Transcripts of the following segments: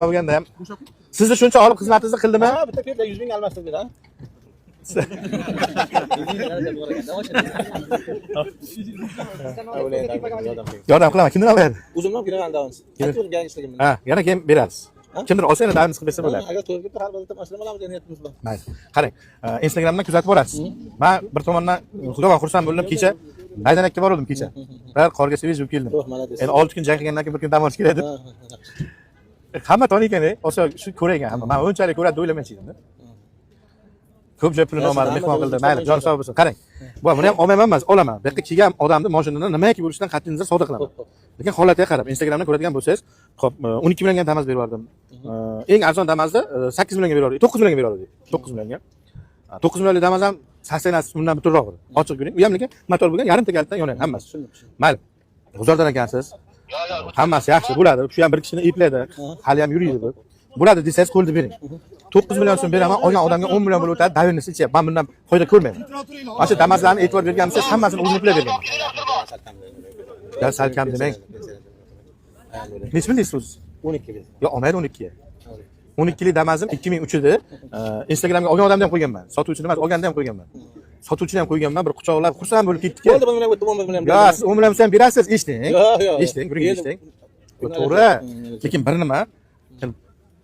Bo'lganda ham sizni shuncha olib xizmatingizni qildimi? Ha, bitta keldi, 100 ming almashtirdi, ha. Yordam qilaman. Kimdan olyapti? O'zimdan kiraman davomsiz. Qaytib yangi ishlagim. Ha, yana keyin berasiz. Kimdir olsa, yana davomsiz qilib bersa bo'ladi. Agar to'g'ri kelsa, har bir mashina olamiz degan niyatimiz bor. Mayli. Qarang, Instagramdan kuzatib borasiz. Men bir tomondan xudovan xursand bo'ldim kecha. Maydanakka bordim kecha. Bir qorga sevib bo'lib keldim. Yo'q, молодец. Endi 6 kun jang qilgandan keyin bir kun dam olish kerak deb. Ha, ha, ha. Hamma taniykan, olsa shu ko'raygan hamma. Men unchalik ko'radi deb o'ylamayman edim. Ko'p joy pulini olmadi, mehmon qildi. Mayli, jon sog' bo'lsin. Qarang. Bu buni ham olmayman emas, olaman. Bu yoqqa kelgan odamni mashinani nimaiki bo'lishidan qat'iy nazar savdo qilaman. Lekin holatiga qarab, Instagramdan ko'radigan bo'lsangiz, xo'p, 12 millionga Damas berib yubordim. Eng arzon Damasni 8 millionga berib yubordik, 9 millionga berib yubordik. 9 millionga. 9 millionlik Damas ham состояние si undan butunroq edi. Ochiq ko'ring. U ham lekin motor bo'lgan, yarimta kalitdan yonadi hammasi. Mayli. G'uzordan ekansiz. Hammasi yaxshi bo'ladi. Shu ham bir kishini eplaydi. Hali ham yuriydi bu. Bo'ladi desangiz, qo'lni bering. 9 million so'm beraman, olgan odamga 10 million bo'lib o'tadi, доверенность ichyapti. Men bundan foyda ko'rmayman. Mana shu Damaslarni e'tibor berganmisiz, hammasini o'zini pulga berganman. Ya sal kam demang. Nechi ming deysiz o'zi? 12 berdi. Yo, olmaydi 12 ga. 12lik Damazim 2003 edi. Instagramga olgan odamni ham qo'yganman. Sotuvchini emas, olganni ham qo'yganman. Sotuvchini ham qo'yganman, bir quchoqlab xursand bo'lib ketdik. Bo'ldi, bu bilan o'tdi, 11 million. Yo, siz 10 million ham berasiz, eshiting. Yo'q, yo'q. Eshiting, bir eshiting. Yo, to'g'ri. Lekin bir nima?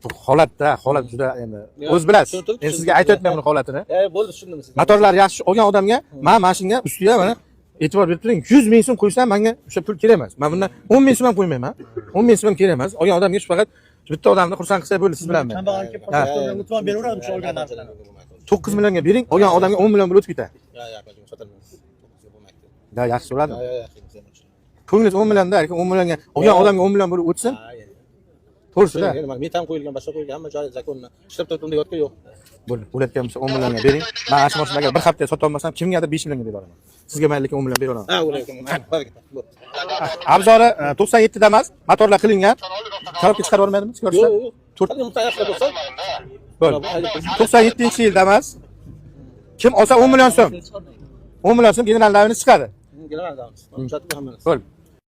Bu holatda, holat juda endi o'zi bilasiz. Tushundim, Endi sizga aytyapman buni holatini. E, bo'ldi, tushundim sizni. Motorlar yaxshi olgan odamga, men mana shunga ustiga mana e'tibor berib turing. 100 ming so'm qo'ysam, menga o'sha pul kerak emas. Men bundan 10 ming so'm ham qo'ymayman. 10 ming so'm ham kerak emas. Olgan odamga shu faqat bitta odamni xursand qilsa bo'ldi, siz bilan men. Kambag'al kelib Ha. qolsa, o'tib beraveradi shu olgan narsani. 9 millionga bering, olgan odamga 10 million bo'lib o'tib ketadi. Yo'q, yo'q, sotilmaydi. Bo'lmaydi. Da, yaxshi bo'ladi. Yo'q, yo'q, yaxshi. Ko'nglingiz 10 millionda, lekin 10 millionga olgan odamga 10 million bo'lib o'tsin. Ha, endi. To'g'risida. Endi mana metan qo'yilgan, boshqa qo'yilgan, hamma joyi законно. Ishlab turib, unda yotgan yo'q. Bo'ldi. Bo'layotgan bo'lsa 10 millionga bering. Men ana shu mashinani agar bir haftaga sota olmasam, kimgadir 5 millionga berib yuboraman. Sizga mayli, lekin 10 million berib yuboraman. Ha, o'layotgan. Baraka. Bo'ldi. Обзор i 97 Damas, motorlar qilingan. Коробка chiqarib yubormaydimi? Yo'q, yo'q. To'rt. To'rt. Bo'lsa, Bo'ldi. 97-yil Damas. Kim olsa 10 million so'm. 10 million so'm general доверенность chiqadi. Kelaman, davomsiz. Sotib hammasi. Bo'ldi.